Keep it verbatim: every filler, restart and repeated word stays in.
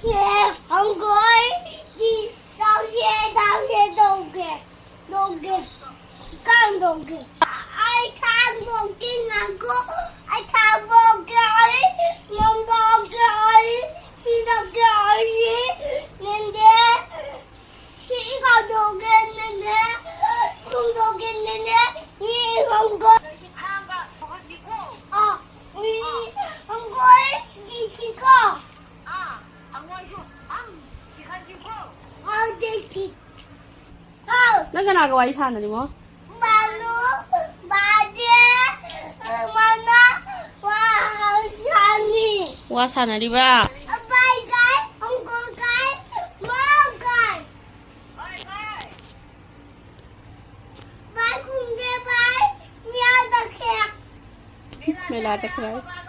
ꯁꯦ, ꯍꯪꯒꯣꯏ, ꯁꯤ ꯇꯧꯁꯦ, ꯇꯧꯁꯦ, ꯇꯧꯒꯦ, ꯇꯧꯒꯦ, ꯀꯥꯡ ꯇꯧꯒꯦ꯫ ꯑꯩ ꯊꯥꯡ ꯇꯧꯒꯦ, ꯉꯥꯏꯈꯣ꯫ ꯑꯩ ꯊꯥꯡ ꯇꯧꯒꯦ, ꯑꯩ ꯅꯣꯡ ꯇꯧꯒꯦ, ꯑꯩ ꯁꯤ ꯇꯧꯒꯦ, ꯑꯩ ꯁꯤ ꯅꯪꯗꯦ꯫ ꯁꯤ ꯀꯥꯡ ꯇꯧꯒꯦ, ꯅꯪꯗꯦ꯫ ꯈꯣꯡ ꯇꯧꯒꯦ, ꯅꯪꯗꯦ꯫ ꯁꯤ ꯍꯪꯒꯣꯏ꯫ ꯑ, ꯁꯤ ꯍꯪꯒꯣꯏ, ꯁꯤ ꯁꯤꯀꯣ꯫ ꯅꯪ ꯀꯅꯥꯒ ꯋꯥꯔꯤ ꯁꯥꯟꯅꯔꯤꯃꯣ? ꯋꯥ ꯁꯥꯟꯅꯔꯤꯕ? ꯃꯦꯂꯥ ꯆꯠꯈ꯭ꯔꯦ꯫